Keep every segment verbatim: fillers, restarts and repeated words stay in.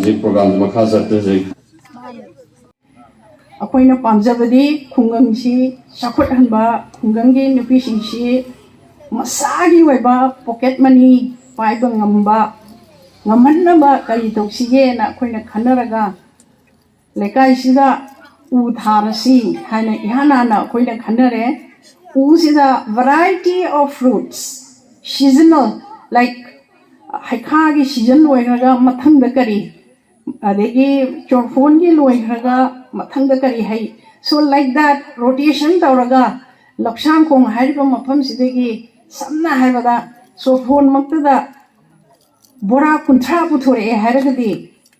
ꯑꯩ ꯄ꯭ꯔꯣꯒ꯭ꯔꯥꯝꯁꯦ ꯃꯈꯥ ꯆꯠꯊꯖꯩ꯫ ꯑꯩꯈꯣꯏꯅ ꯄꯥꯝꯖꯕꯗꯤ ꯈꯨꯡꯒꯪꯁꯤ ꯆꯥꯎꯈꯠꯍꯟꯕ, ꯈꯨꯡꯒꯪꯒꯤ ꯅꯨꯄꯤꯁꯤꯡꯁꯤ ꯃꯁꯥꯒꯤ ꯑꯣꯏꯕ ꯄꯣꯀꯦꯠ ꯃꯅꯤ ꯄꯥꯏꯕ ꯉꯝꯕ, ꯉꯝꯍꯟꯅꯕ ꯀꯔꯤ ꯇꯧꯁꯤꯒꯦꯅ ꯑꯩꯈꯣꯏꯅ ꯈꯟꯅꯔꯒ, ꯂꯩꯀꯥꯏꯁꯤꯗ ꯎ ꯊꯥꯔꯁꯤ ꯍꯥꯏꯅ ꯏꯍꯥꯟ ꯍꯥꯟꯅ ꯑꯩꯈꯣꯏꯅ ꯈꯟꯅꯔꯦ꯫ ꯎꯁꯤꯗ variety of fruits, seasonal, like ꯍꯩꯈꯥꯒꯤ ꯁꯤꯖꯟ ꯂꯣꯏꯈ꯭ꯔꯒ ꯃꯊꯪꯗ ꯀꯔꯤ, ꯑꯗꯒꯤ ꯆꯣꯔꯐꯣꯟꯒꯤ ꯂꯣꯏꯈ꯭ꯔꯒ ꯃꯊꯪꯗ ꯀꯔꯤ ꯍꯩ, so like that rotation ꯇꯧꯔꯒ ꯂꯧꯁꯥꯡꯈꯣꯡ ꯍꯥꯏꯔꯤꯕ ꯃꯐꯝꯁꯤꯗꯒꯤ, ꯁꯝꯅ ꯍꯥꯏꯔꯕꯗ, ꯆꯣꯔꯐꯣꯟꯃꯛꯇꯗ ꯕꯣꯔꯥ ꯀꯨꯟꯊ꯭ꯔꯥ ꯄꯨꯊꯣꯔꯛꯑꯦ ꯍꯥꯏꯔꯒꯗꯤ,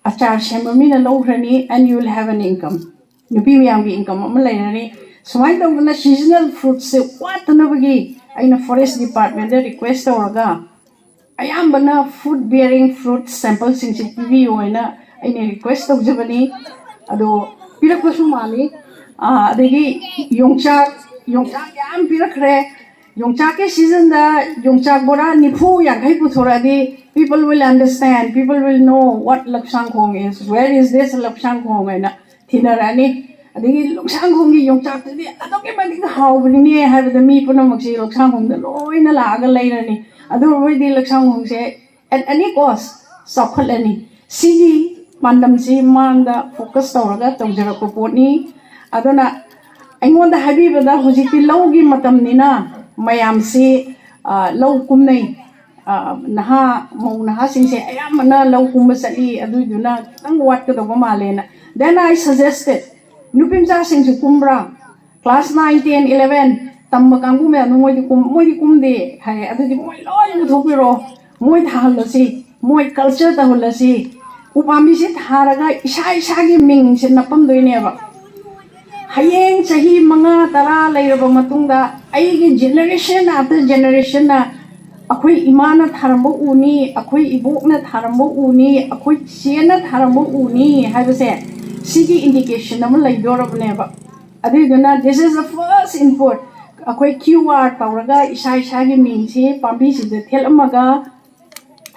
ꯑꯆꯥꯔ ꯁꯦꯝꯕ ꯃꯤꯅ ꯂꯧꯈ꯭ꯔꯅꯤ, and you will have an income. ꯅꯨꯄꯤ ꯃꯌꯥꯝꯒꯤ ꯏꯟꯀꯝ ꯑꯃ ꯂꯩꯔꯅꯤ꯫ ꯁꯨꯃꯥꯏꯅ ꯇꯧꯗꯅ ꯁꯤꯖꯅꯦꯜ ꯐ꯭ꯔꯨꯠꯁꯦ ꯋꯥꯠꯇꯅꯕꯒꯤ ꯑꯩꯅ ꯐꯣꯔꯦꯁ ꯗꯤꯄꯥꯔꯠꯃꯦꯟꯗ ꯔꯤꯀ꯭ꯋꯦꯁ ꯇꯧꯔꯒ, ꯑꯌꯥꯝꯕꯅ ꯐ꯭ꯔꯨꯠ ꯕꯤꯌꯔꯤꯡ ꯐ꯭ꯔꯨꯠ ꯁꯦꯝꯄꯜꯁꯤꯡꯁꯦ ꯄꯤꯕꯤꯌꯨ ꯍꯥꯏꯅ ꯑꯩꯅ ꯔꯤꯀ꯭ꯋꯦꯁ ꯇꯧꯖꯕꯅꯤ꯫ ꯑꯗꯣ ꯄꯤꯔꯛꯄꯁꯨ ꯃꯥꯜꯂꯤ꯫ ꯑꯥ, ꯑꯗꯒꯤ ꯌꯣꯡꯆꯥꯛ, ꯌꯣꯡꯆꯥꯛ ꯌꯥꯝ ꯄꯤꯔꯛꯈ꯭ꯔꯦ꯫ ꯌꯣꯡꯆꯥꯛꯀꯤ ꯁꯤꯖꯟꯗ ꯌꯣꯡꯆꯥꯛ ꯕꯣꯔꯥ ꯅꯤꯐꯨ ꯌꯥꯡꯈꯩ ꯄꯨꯊꯣꯔꯛꯑꯗꯤ, people will understand, people will know what ꯂꯧꯁꯥꯡꯈꯣꯡ is, where is this ꯂꯧꯁꯥꯡꯈꯣꯡ ꯍꯥꯏꯅ ꯊꯤꯅꯔꯛꯑꯅꯤ꯫ ꯑꯗꯒꯤ ꯂꯧꯁꯥꯡꯈꯣꯡꯒꯤ ꯌꯣꯡꯆꯥꯛꯇꯨꯗꯤ ꯑꯗꯨꯛꯀꯤ ꯃꯇꯤꯛ ꯍꯥꯎꯕꯅꯤꯅꯦ ꯍꯥꯏꯕꯗ ꯃꯤ ꯄꯨꯝꯅꯃꯛꯁꯤ ꯂꯧꯁꯥꯡꯈꯣꯡꯗ ꯂꯣꯏꯅ ꯂꯥꯛꯑꯒ ꯂꯩꯔꯅꯤ꯫ ꯑꯗꯨ ꯑꯣꯏꯔꯗꯤ ꯂꯧꯁꯥꯡꯈꯣꯡꯁꯦ at any cost ꯆꯥꯎꯈꯠꯂꯅꯤ꯫ ꯁꯤꯒꯤ ꯄꯥꯟꯗꯝꯁꯤ ꯃꯥꯡꯗ ꯐꯣꯀꯁ ꯇꯧꯔꯒ ꯇꯧꯖꯔꯛꯄ ꯄꯣꯠꯅꯤ꯫ ꯑꯗꯨꯅ ꯑꯩꯉꯣꯟꯗ ꯍꯥꯏꯕꯤꯕꯗ ꯍꯧꯖꯤꯛꯇꯤ ꯂꯧꯒꯤ ꯃꯇꯝꯅꯤꯅ ꯃꯌꯥꯝꯁꯤ, ꯑ, ꯂꯧ ꯀꯨꯝꯅꯩ꯫ ꯑ, ꯅꯍꯥ, ꯃꯧ ꯅꯍꯥꯁꯤꯡꯁꯦ ꯑꯌꯥꯝꯕꯅ ꯂꯧ ꯀꯨꯝꯕ ꯆꯠꯂꯤ, ꯑꯗꯨꯏꯗꯨꯅ ꯈꯤꯇꯪ ꯋꯥꯠꯀꯗꯧꯕ ꯃꯥꯜꯂꯦꯅ꯫ Then I suggested, ꯅꯨꯄꯤ ꯃꯆꯥꯁꯤꯡꯁꯨ ꯀꯨꯝꯕ꯭ꯔꯥ? Class nine, ten, eleven ꯇꯝꯕ ꯀꯥꯡꯕꯨ ꯃꯌꯥꯝꯗꯣ ꯃꯣꯏꯗꯤ ꯀꯨꯝ-, ꯃꯣꯏꯗꯤ ꯀꯨꯝꯗꯦ ꯍꯥꯏ꯫ ꯑꯗꯨꯗꯤ ꯃꯣꯏ ꯂꯣꯏ ꯄꯨꯊꯣꯛꯄꯤꯔꯣ, ꯃꯣꯏ ꯊꯥꯍꯜꯂꯁꯤ, ꯃꯣꯏ ꯀꯜꯆꯔ ꯇꯧꯍꯜꯂꯁꯤ꯫ ꯎꯄꯥꯝꯕꯤꯁꯦ ꯊꯥꯔꯒ ꯏꯁꯥ ꯏꯁꯥꯒꯤ ꯃꯤꯡꯁꯦ ꯅꯞꯄꯝꯗꯣꯏꯅꯦꯕ꯫ ꯍꯌꯦꯡ ꯆꯍꯤ ꯃꯉꯥ, ꯇꯔꯥ ꯂꯩꯔꯕ ꯃꯇꯨꯡꯗ ꯑꯩꯒꯤ generation after generationꯅ ꯑꯩꯈꯣꯏ ꯏꯃꯥꯅ ꯊꯥꯔꯝꯕ ꯎꯅꯤ, ꯑꯩꯈꯣꯏ ꯏꯕꯣꯛꯅ ꯊꯥꯔꯝꯕ ꯎꯅꯤ, ꯑꯩꯈꯣꯏ ꯆꯦꯅ ꯊꯥꯔꯝꯕ ꯎꯅꯤ ꯍꯥꯏꯕꯁꯦ, ꯁꯤꯒꯤ indication ꯑꯃ ꯂꯩꯗꯣꯔꯕꯅꯦꯕ꯫ ꯑꯗꯨꯏꯗꯨꯅ this is the first input꯫ ꯑꯩꯈꯣꯏ QR ꯇꯧꯔꯒ ꯏꯁꯥ ꯏꯁꯥꯒꯤ ꯃꯤꯡꯁꯤ ꯄꯥꯝꯕꯤꯁꯤꯗ ꯊꯦꯠꯂꯝꯃꯒ,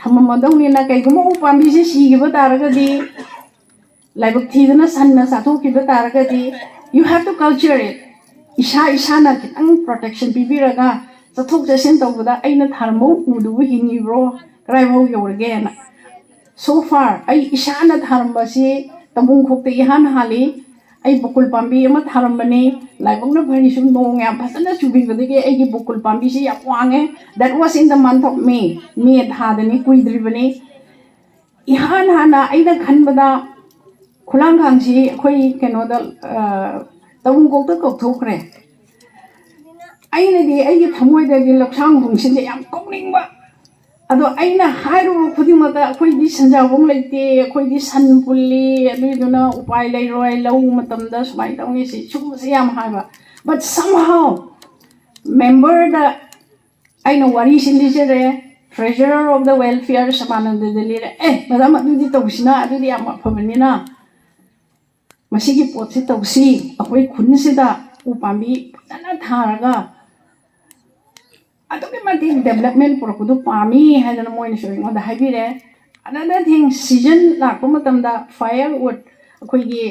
ꯊꯝꯃꯝꯃꯗꯧꯅꯤꯅ, ꯀꯩꯒꯨꯝꯕ ꯎ ꯄꯥꯝꯕꯤꯁꯦ ꯁꯤꯈꯤꯕ ꯇꯥꯔꯒꯗꯤ, ꯂꯥꯏꯕꯛ ꯊꯤꯗꯅ ꯁꯟꯅ ꯆꯥꯊꯣꯛꯈꯤꯕ ꯇꯥꯔꯒꯗꯤ, you have to culture it. ꯏꯁꯥ ꯏꯁꯥꯅ ꯈꯤꯇꯪ protection ꯄꯤꯕꯤꯔꯒ, ꯆꯠꯊꯣꯛ ꯆꯠꯁꯤꯟ ꯇꯧꯕꯗ ꯑꯩꯅ ꯊꯥꯔꯝꯕ ꯎꯗꯨꯕꯨ ꯍꯤꯡꯉꯤꯕ꯭ꯔꯣ, ꯀꯗꯥꯏꯐꯥꯎ ꯌꯧꯔꯒꯦꯅ꯫ So far ꯑꯩ ꯏꯁꯥꯅ ꯊꯥꯔꯝꯕꯁꯤ ꯇꯕꯨꯡꯈꯣꯛꯇ ꯏꯍꯥꯟ ꯍꯥꯜꯂꯤ꯫ ꯑꯩ ꯕꯀꯨꯜ ꯄꯥꯝꯕꯤ ꯑꯃ ꯊꯥꯔꯝꯕꯅꯤ꯫ ꯂꯥꯏꯕꯛꯅ ꯐꯔꯤꯁꯨ ꯅꯣꯡ ꯌꯥꯝ ꯐꯖꯅ ꯆꯨꯕꯤꯕꯗꯒꯤ ꯑꯩꯒꯤ ꯕꯀꯨꯜ ꯄꯥꯝꯕꯤꯁꯤ ꯌꯥꯝ ꯋꯥꯡꯉꯦ꯫ That was in the month of May. ꯃꯦ ꯊꯥꯗꯅꯤ, ꯀꯨꯏꯗ꯭ꯔꯤꯕꯅꯤ꯫ ꯏꯍꯥꯟ ꯍꯥꯟꯅ ꯑꯩꯅ ꯈꯟꯕꯗ ꯈꯨꯂꯥꯡꯈꯥꯡꯁꯤ ꯑꯩꯈꯣꯏ ꯀꯩꯅꯣꯗ, ꯑ, ꯇꯕꯨꯡꯈꯣꯛꯇ ꯀꯧꯊꯣꯛꯈ꯭ꯔꯦ꯫ ꯑꯩꯅꯗꯤ ꯑꯩꯒꯤ ꯊꯃꯣꯏꯗꯗꯤ ꯂꯧꯁꯥꯡ ꯈꯣꯡꯁꯤꯟꯁꯦ ꯌꯥꯝ ꯀꯧꯅꯤꯡꯕ꯫ ꯑꯗꯣ ꯑꯩꯅ ꯍꯥꯏꯔꯨꯕ ꯈꯨꯗꯤꯡꯃꯛꯇ, "ꯑꯩꯈꯣꯏꯗꯤ ꯁꯟꯖꯥꯕꯨꯡ ꯂꯩꯇꯦ, ꯑꯩꯈꯣꯏꯗꯤ ꯁꯟ ꯄꯨꯜꯂꯤ, ꯑꯗꯨꯏꯗꯨꯅ ꯎꯄꯥꯏ ꯂꯩꯔꯣꯏ, ꯂꯧ ꯃꯇꯝꯗ ꯁꯨꯃꯥꯏꯅ ꯇꯧꯅꯤ", ꯁꯤ ꯁꯨꯝꯕꯁꯦ ꯌꯥꯝ ꯍꯥꯏꯕ꯫ But somehow memberꯗ ꯑꯩꯅ ꯋꯥꯔꯤꯁꯤ ꯂꯤꯖꯔꯦ, Treasurer of the Welfare ꯁꯃꯥꯅꯟꯗꯗ ꯂꯤꯔꯦ, "ꯑꯦ ꯃꯦꯗꯥꯝ, ꯑꯗꯨꯗꯤ ꯇꯧꯁꯤꯅ, ꯑꯗꯨꯗꯤ ꯌꯥꯝ ꯑꯐꯕꯅꯤꯅ, ꯃꯁꯤꯒꯤ ꯄꯣꯠꯁꯤ ꯇꯧꯁꯤ, ꯑꯩꯈꯣꯏ ꯈꯨꯟꯁꯤꯗ ꯎ ꯄꯥꯝꯕꯤ ꯐꯖꯅ ꯊꯥꯔꯒ ꯑꯗꯨꯛꯀꯤ ꯃꯇꯤꯛ development ꯄꯨꯔꯛꯄꯗꯨ ꯄꯥꯝꯃꯤ" ꯍꯥꯏꯗꯅ ꯃꯣꯏꯅꯁꯨ ꯑꯩꯉꯣꯟꯗ ꯍꯥꯏꯕꯤꯔꯦ꯫ Another thing, season ꯂꯥꯛꯄ ꯃꯇꯝꯗ firewood, ꯑꯩꯈꯣꯏꯒꯤ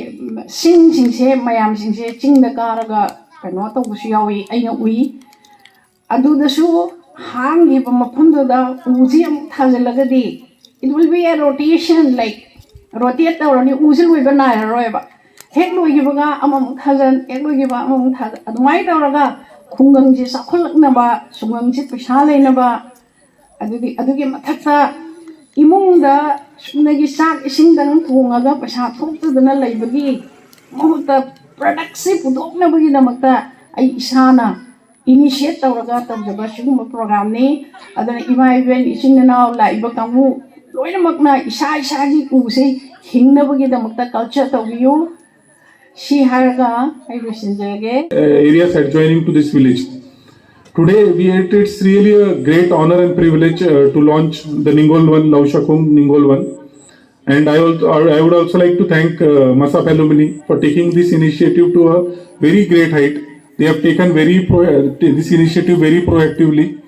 ꯁꯤꯡꯁꯤꯡꯁꯦ, ꯃꯌꯥꯝꯁꯤꯡꯁꯦ ꯆꯤꯡꯗ ꯀꯥꯔꯒ ꯀꯩꯅꯣ ꯇꯧꯕꯁꯨ ꯌꯥꯎꯏ, ꯑꯩꯅ ꯎꯏ꯫ ꯑꯗꯨꯗꯁꯨ ꯍꯥꯡꯈꯤꯕ ꯃꯐꯝꯗꯨꯗ ꯎꯁꯤ ꯑꯃꯨꯛ ꯊꯥꯖꯤꯜꯂꯒꯗꯤ, it will be a rotation, like, rotate ꯇꯧꯔꯅꯤ, ꯎꯁꯤ ꯂꯣꯏꯕ ꯅꯥꯏꯔꯔꯣꯏꯕ꯫ ꯍꯦꯛ ꯂꯣꯏꯈꯤꯕꯒ ꯑꯃꯃꯨꯛ ꯊꯥꯖꯟ, ꯍꯦꯛ ꯂꯣꯏꯈꯤꯕ ꯑꯃꯃꯨꯛ ꯊꯥꯖꯟ, ꯑꯗꯨꯃꯥꯏꯅ ꯇꯧꯔꯒ ꯈꯨꯡꯒꯪꯁꯤ ꯆꯥꯎꯈꯠꯂꯛꯅꯕ, ꯈꯨꯡꯒꯪꯁꯤ ꯄꯩꯁꯥ ꯂꯩꯅꯕ, ꯑꯗꯨꯗꯤ ꯑꯗꯨꯒꯤ ꯃꯊꯛꯇ ꯏꯃꯨꯡꯗ ꯆꯨꯝꯅꯒꯤ ꯆꯥꯛ ꯏꯁꯤꯡꯗꯪ ꯊꯣꯡꯉꯒ ꯄꯩꯁꯥ ꯊꯣꯛꯇꯗꯅ ꯂꯩꯕꯒꯤ ꯃꯍꯨꯠꯇ, productꯁꯤ ꯄꯨꯊꯣꯛꯅꯕꯒꯤꯗꯃꯛꯇ ꯑꯩ ꯏꯁꯥꯅ initiate ꯇꯧꯔꯒ ꯇꯧꯖꯕ ꯁꯤꯒꯨꯝꯕ programꯅꯤ꯫ ꯑꯗꯨꯅ ꯏꯃꯥ ꯏꯕꯦꯟ, ꯏꯆꯤꯟ ꯏꯅꯥꯎ ꯂꯥꯛꯏꯕ ꯀꯥꯡꯕꯨ ꯂꯣꯏꯅꯃꯛꯅ ꯏꯁꯥ ꯏꯁꯥꯒꯤ ꯎꯁꯦ ꯍꯤꯡꯅꯕꯒꯤꯗꯃꯛꯇ culture ꯇꯧꯕꯤꯌꯨ꯫ ꯁꯤ ꯍꯥꯏꯔꯒ ꯑꯩ ꯂꯣꯏꯁꯤꯟꯖꯔꯒꯦ꯫ Uh, areas adjoining to this village. Today, we, it, it's really a great honor and privilege uh, to launch the Ningol Van, Laushakung Ningol Van. And I, also, I would also like to thank uh, Masa Family for taking this initiative to a very great height. They have taken very pro- uh, this initiative very proactively.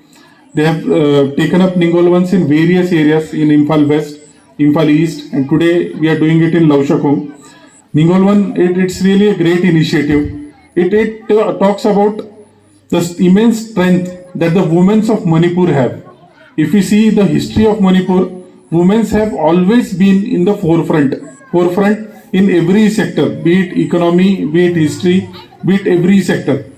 They have uh, taken up Ningolvans in various areas in Imphal West, Imphal East, and today we are doing it in Laushakhong. Ningolvan, it, it's really a great initiative. It, it uh, talks about the immense strength that the women of Manipur have. If we see the history of Manipur, women have always been in the forefront, forefront in every sector, be it economy, be it history, be it every sector.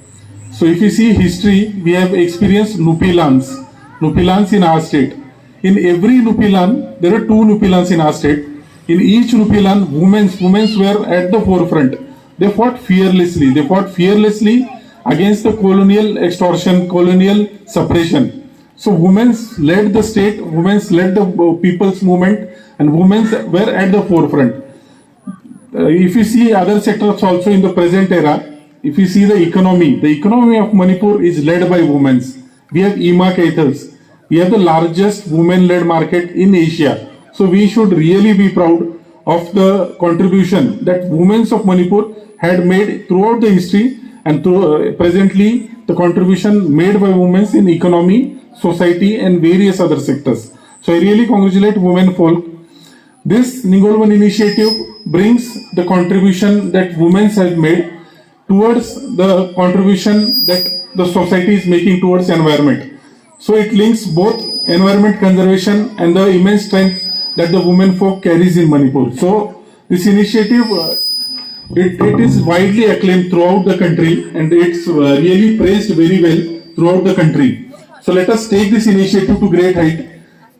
So if you see history, we have experienced Nupilans, Nupilans in our state. In every Nupilan, there are two Nupilans in our state. In each Nupilan, women, women were at the forefront. They fought fearlessly. They fought fearlessly against the colonial extortion, colonial suppression. So women led the state, women led the uh, people's movement, and women were at the forefront. Uh, if you see other sectors also in the present era, if you see the economy, the economy of Manipur is led by women. We have Ema Caithal's. We have the largest women-led market in Asia. So we should really be proud of the contribution that women of Manipur had made throughout the history and through, uh, presently the contribution made by women in economy, society and various other sectors. So I really congratulate women folk. This Ningolvan initiative brings the contribution that women have made towards the contribution that the society is making towards environment. So it links both environment conservation and the immense strength that the women folk carries in Manipur. So this initiative, uh, it, it is widely acclaimed throughout the country and it's uh, really praised very well throughout the country. So let us take this initiative to great height.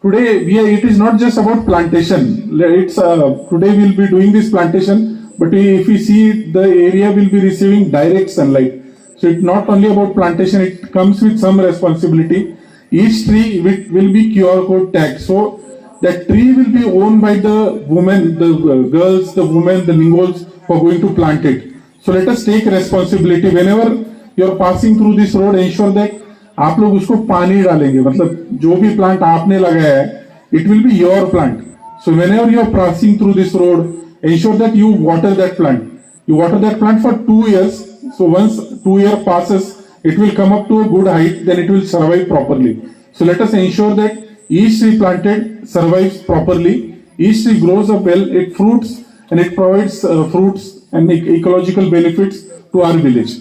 Today, we are, it is not just about plantation. It's uh, today we'll be doing this plantation, but if we see it, the area will be receiving direct sunlight. So it's not only about plantation; it comes with some responsibility. Each tree will, will be Q R code tagged, so that tree will be owned by the women, the uh, girls, the women, the Ningols who are going to plant it. So let us take responsibility. Whenever you are passing through this road, ensure that आप लोग उसको पानी डालेंगे, मतलब जो भी plant आपने लगाया है, it will be your plant. So whenever you are passing through this road, ensure that you water that plant. You water that plant for two years. So once two year passes, it will come up to a good height, then it will survive properly. So let us ensure that each tree planted survives properly, each tree grows up well, it fruits and it provides uh, fruits and ec- ecological benefits to our village.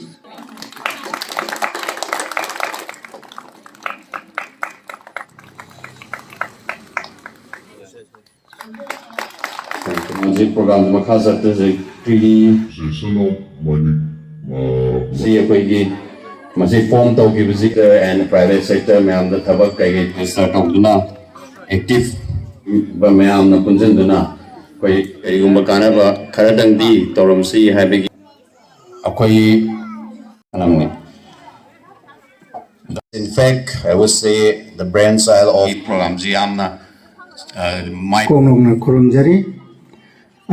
ꯍꯧꯖꯤꯛ ꯄ꯭ꯔꯣꯒ꯭ꯔꯥꯝꯁꯦ ꯃꯈꯥ ꯆꯠꯊꯖꯔꯛꯇ꯭ꯔꯤ꯫ ꯁꯤ ꯑꯩꯈꯣꯏꯒꯤ ꯃꯁꯤ form ꯇꯧꯈꯤꯕꯁꯤꯗ and private sector ꯃꯌꯥꯝꯗ ꯊꯕꯛ ꯀꯩꯀꯩ register ꯇꯧꯗꯨꯅ active ꯃꯌꯥꯝꯅ ꯄꯨꯟꯁꯤꯟꯗꯨꯅ ꯑꯩꯈꯣꯏ ꯀꯔꯤꯒꯨꯝꯕ ꯀꯥꯟꯅꯕ ꯈꯔꯗꯪꯗꯤ ꯇꯧꯔꯝꯁꯤ ꯍꯥꯏꯕꯒꯤ ꯑꯩꯈꯣꯏ ꯈꯜꯂꯝꯃꯤ꯫ In fact, I would say the brain cell of ꯄ꯭ꯔꯣꯒ꯭ꯔꯥꯝꯁꯤ ꯌꯥꯝꯅ ꯃꯥꯏ ꯀꯣꯛꯅꯣꯛꯅ ꯈꯨꯔꯨꯝꯖꯔꯤ꯫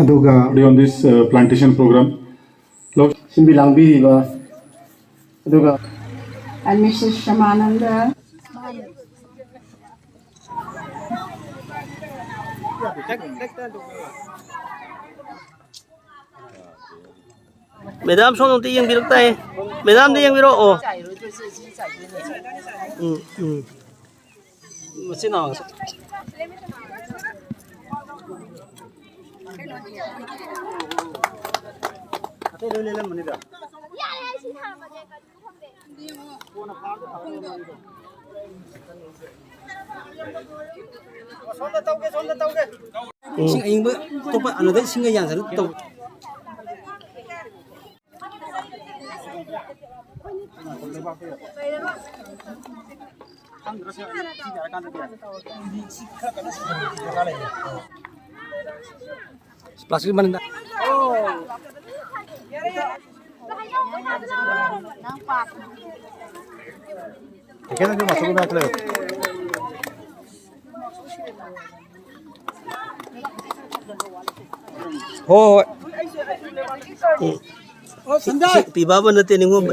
ꯑꯗꯨꯒ on this uh, plantation program. ꯁꯤꯟꯕꯤ ꯂꯥꯡꯕꯤꯔꯤꯕ ꯑꯗꯨꯒ And Missus Shamananda. ꯃꯦꯗꯥꯝ, ꯁꯣꯝꯗ ꯑꯝꯇ ꯌꯦꯡꯕꯤꯔꯛ ꯇꯥꯏ꯫ ꯃꯦꯗꯥꯝꯗ ꯌꯦꯡꯕꯤꯔꯛꯑꯣ꯫ ꯎꯝ, ꯎꯝ꯫ ꯃꯆꯤꯟ ꯃꯅꯥꯎ ꯑꯇꯩ ꯂꯣꯏ ꯂꯩꯔꯝꯕꯅꯤꯗ꯫ ꯁꯣꯝꯗ ꯇꯧꯒꯦ, ꯁꯣꯝꯗ ꯇꯧꯒꯦ꯫ ꯏꯁꯤꯡ ꯑꯏꯪꯕ ꯑꯇꯣꯞꯄ ꯑꯅꯗꯩ ꯏꯁꯤꯡꯒ ꯌꯥꯟꯁꯤꯜꯂ ꯇꯧ꯫ ꯄ꯭ꯂꯥꯁꯇꯤꯛ ꯃꯅꯤꯡꯗ꯫ ꯀꯩꯊꯦꯜꯗ ꯃꯆꯨ ꯃꯌꯥꯝ ꯂꯩ꯫ ꯍꯣꯏ, ꯍꯣꯏ꯫ ꯎꯝ꯫ ꯏꯁꯤꯡ ꯄꯤꯕ ꯑꯃ ꯅꯠꯇꯦ, ꯅꯤꯉꯣꯝ꯫